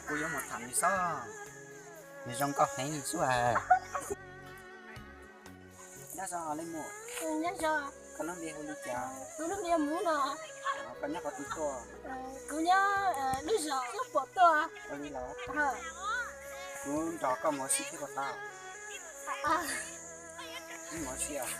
Kuv yuav mus tham nws xwb. Nws zoo nkauj heev li xwb. Nyob zoo li mus. Nyob zoo. Koj lub npe hu li cas? Kuv lub npe Muv no. Koj nyob qhov twg tuaj? Kuv nyob lub zos Lub Pom tuaj. Ua li los? Kuv nrog koj mus ua si thiab puas tau? Mus ua si os.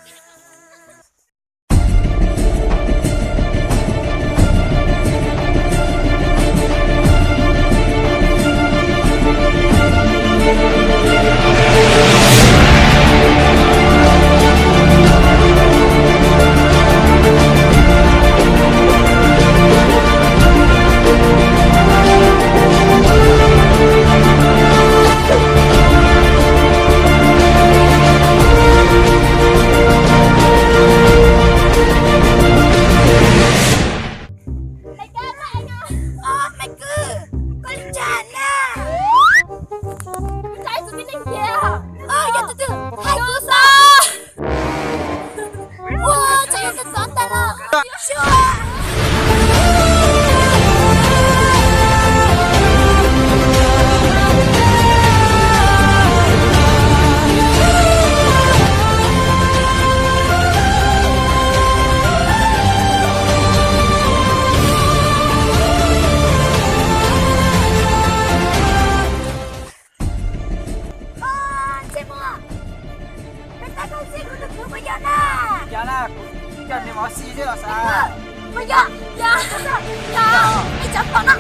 Maiv Kwj, koj li cas na? Yog tus twg hais kuv xwb. Ua, txawm yog tus tod ntag los. Ntxhais muam, peb tab koj xij kuv tus kwv puas yog na? Yog na, kuv coj nws mus ua si xwb los xav. Puas yog? Yog, yog, ib cov pom no.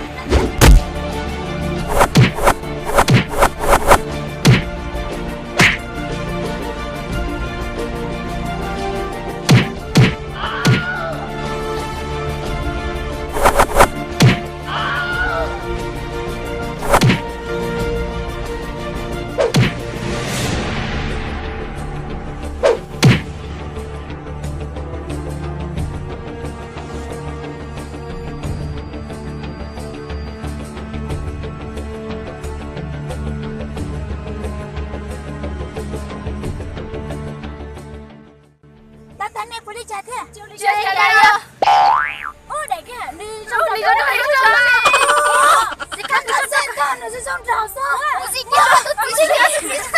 Tab tab nej puas li cas thiab? Ub, daim kiag nws zoo nraug xwb, nws zoo nraug xwb.